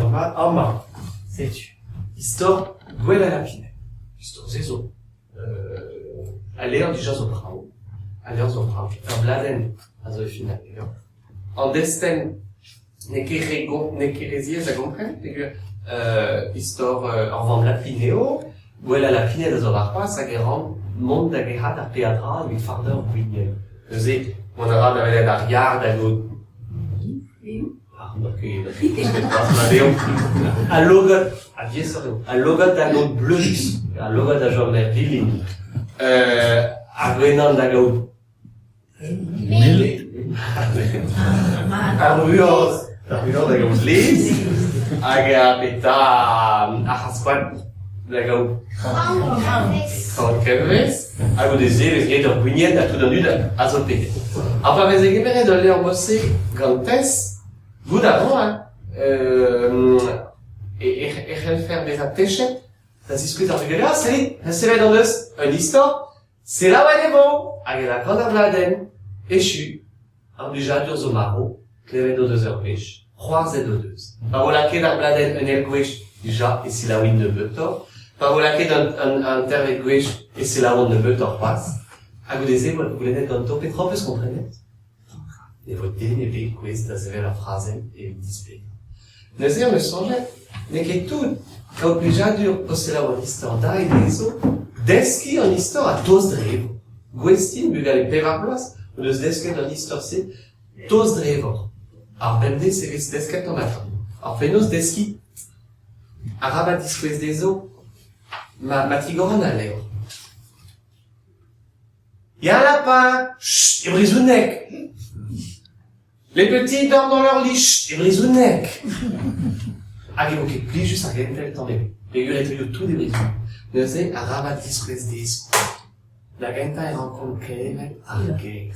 Mat amañ, setu istor Gouel al Lapined. Istor-se zo al levr dija zo brav. Al levr zo brav. Ur bladenn a zo e fin al levr. An destenn n'eo ket re n'eo ket re ziaes da gompren peogwir istor ur vamm lapin eo. Gouel al Lapined a zo warc'hoazh hag e rank mont da gerc'hat ar peadra evit fardañ ur gwinienn. Neuze, mont a ra da welet ar yard hag o Al logod, ha diaesoc'h eo, al logod da gaout bleud, al logod da chom er vilin, ar gwenan da gaout mel, ar vuoc'h, ar vuoc'h da gaout laezh, hag ar petra ar c'hazh-koad da gaout kraoñ-kelvez, ha goude-se e vez graet ur gwinienn ha tout an dud a zo pedet. Ha pa veze kemeret ul levr mod-se gant Tess, goût a ran e c'hellfer bezañ techet da ziskouez ar vugale, ah sellit, resevet hon eus un istor, selaouet e vo, hag e lakaat ar bladenn, echu. Ar blijadur zo marv, klevet o deus ur wech, c'hoarzhet o deus. Pa vo lakaet ar bladenn un eil gwech dija e selaouint nebeutoc'h, pa vo lakaet an hantervet gwech e selaouont nebeutoc'h c'hoazh. Ha goude-se e vo goulennet ganto petra ho peus komprenet? Ne vo den ebet gouest da sevel ur frazenn evit displegañ. Neuze am eus soñjet n'eo ket tout kaout plijadur o selaou an istor da dezho, deskiñ an istor ha tost dre evor. Gouest int bugale pevar bloaz o deus desket an istor-se tost dre evor. Ar bemdez e vez desket tamm-ha-tamm. Ar fenoz deskiñ arabat diskouez dezho ma, ma tigoran al levr. Ya lapin, chut, e brezhoneg. Les petits dorment dans leur lit, chut, e brezhoneg. Hag e vo ket plijus ar gentel tamm ebet, peogwir e teuio tout e brezhoneg. Neuze, arabat diskouez dezho. Da gentañ e rankont klevet ar ger.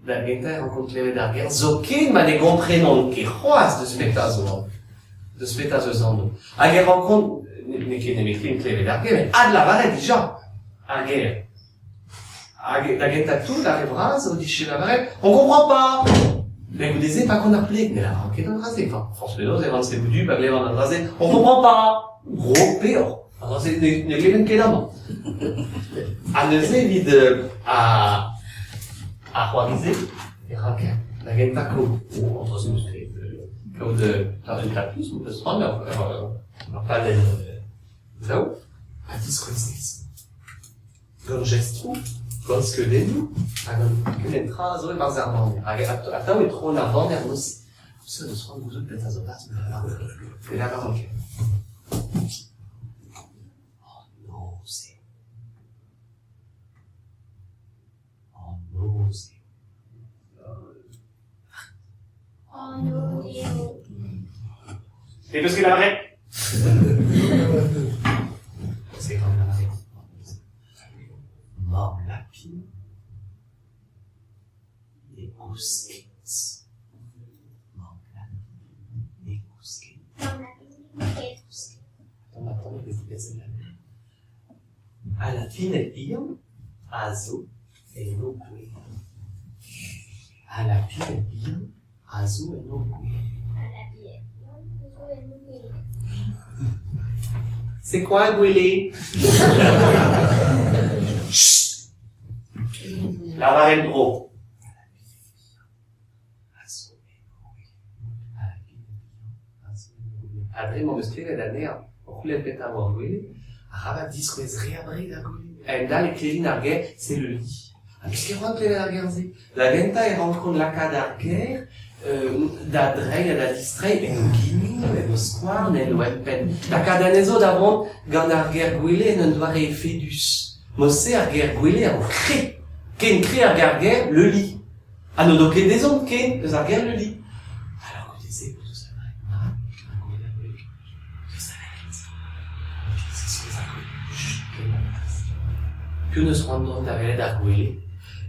Da gentañ e rankont klevet ar ger, zoken ma ne gomprenont ket c'hoazh deus petra zo anv. Deus petra zo eus anv. Hag e rankont, n'eo ket nemetken klevet ar ger, met adlavaret dija ar ger. Hag da gentañ tout, ar re vras o dije lavaret on comprend pas. Met goude-se, pa kont ar pleg, ne lavaran ket an dra-se. Enfin, forzh penaos e ran seboudu pa glevan an dra-se. On comprend pas. Gros peoc'h. An dra-se ne, ne gleven ket amañ. Ha neuze evit ar ar c'hoari-se e ranker da gentañ kaout oh, an dra-se 'meus graet kaout un tapis, 'meus c'hoant ur palenn zaou ha diskouez dezhi. Gant jestroù, gant skeudennoù ha gant kement tra a zo e-barzh ar banner. Hag atav e troont ar banner neuze. Se deus c'hoant gouzout petra zo 'barzh ma banner. Ne lavaran ket. An noz eo. An noz eo. An noz eo. Ne peus ket lavaret? C'est quand même Mamm lapin ne gousk ket. Mamm lapin ne gousk ket. Mamm lapin ne gousk ket. Attends, attends, je vais vous la Ha lapined bihan a zo en o gwele. Ha lapined bihan a zo en o gwele. Ha lapined bihan a zo en o gwele. C'est quoi un gwele? Chut! Lavar en-dro. Ha dre m'am eus klevet anezhañ o c'houlenn petra oa ar gwele, arabat diskouez re abred ar gwele. A-hend-all e klevin ar ger c'est le lit. Ha 'peus ket c'hoant klevet ar ger-se? Da gentañ e rankont lakaat ar ger da dreiñ ha da distreiñ en o genoù, en o skouarn, en o empenn. Lakaat anezho da vont gant ar ger gwele en un doare efedus. Mod-se ar ger gwele a vo kre, ken kre hag ar ger le lit. Ha n'o do ket ezhomm ken eus ar ger le lit. Alors goude-se o deus lavaret mat ha goude ar gwele. Deus da welet. Ziskouez ar gwele. Chut, ken a Piv 'neus c'hoant dont da welet ar gwele?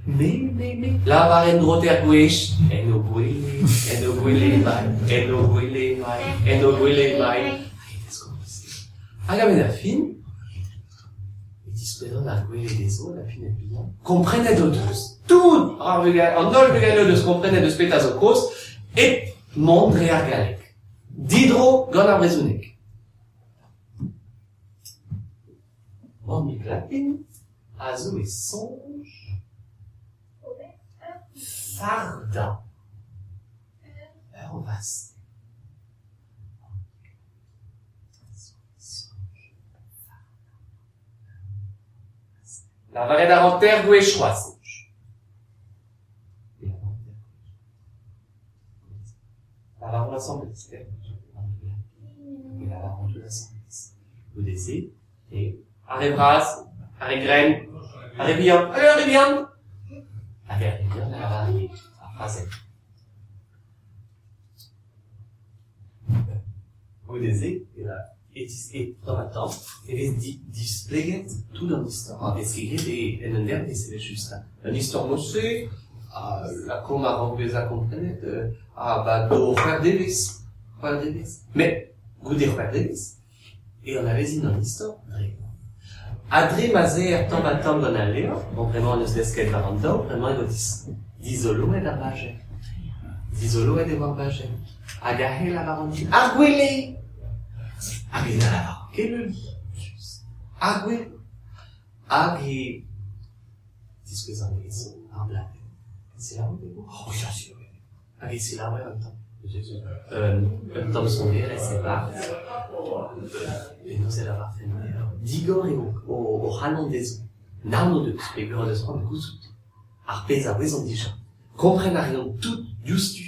Me, me, me. Lavar en-dro teir gwech. En o gwele, en o gwele emaint, en o gwele emaint, en o gwele emaint. Hag a-benn ar fin, e tiskouezont ar gwele dezho, la pined bihan. Komprenet o deus tout ar vugale, an holl vugale o deus komprenet eus petra zo kaoz hep mont dre ar galleg. Didro gant ar brezhoneg. Mammig Lapin a zo e soñj fardañ ur wastell. Lavaret a ran teir gwech c'hoazh. Lavaromp asambles, lavaromp tout asambles. Goude-se, e ar re vras, ar re grenn, ar re vihan, hag ar re vihan! Hag ar re vihan a lavar ivez ar frazenn. Goude-se e va e tamm-ha-tamm e vez displeget tout an istor. A vez ket graet en un dervezh evel-just. Un istor mod-se, lakaomp a rank bezañ komprenet a bado c'hwec'h devezh. C'hwec'h devezh. Met goude c'hwec'h devezh e anavezin an istor dre Ha dre ma'z eer tamm-ha-tamm gant al levr, bon bremañ hon eus desket war an daol, bremañ e vo dizoloet ar bajenn. Dizoloet e vo ar bajenn. Hag aze e lavaran dit, ar gwele! Hag e lavaran ket le lit. Ar gwele. Hag e tiskouez anezho ar bladenn. Selaouet e vo? Oh ya, selaouet e vo. Hag e selaouer un tamm. Un tamm sonerezh e-barzh. Penaos e lavarfen Digor eo o c'halon dezho. Naon o deus peogwir o deus c'hoant gouzout ar pezh a ouezont dija. Kompren a reont tout diouzhtu.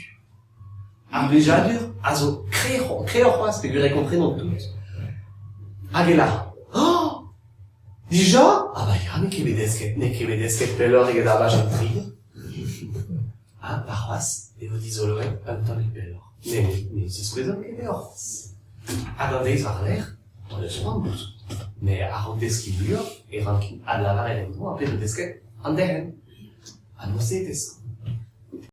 Ar blijadur a zo kreñvoc'h c'hoazh peogwir e komprenont tout. Hag e lâran Oh Dija Ah bah ya, n'eo ket bet desket, n'eo ket bet desket pelloc'h eget ar bajenn tri. Ha warc'hoazh e vo dizoloet un tammig pelloc'h. Ne ne ziskouezan ket deoc'h c'hoazh. Hag an deiz war-lerc'h hon eus c'hoant gouzout. Met a-raok deskiñ muioc'h e rankin adlavaret en-dro ar pezh zo desket an derc'hent. Ha neuze e teskan.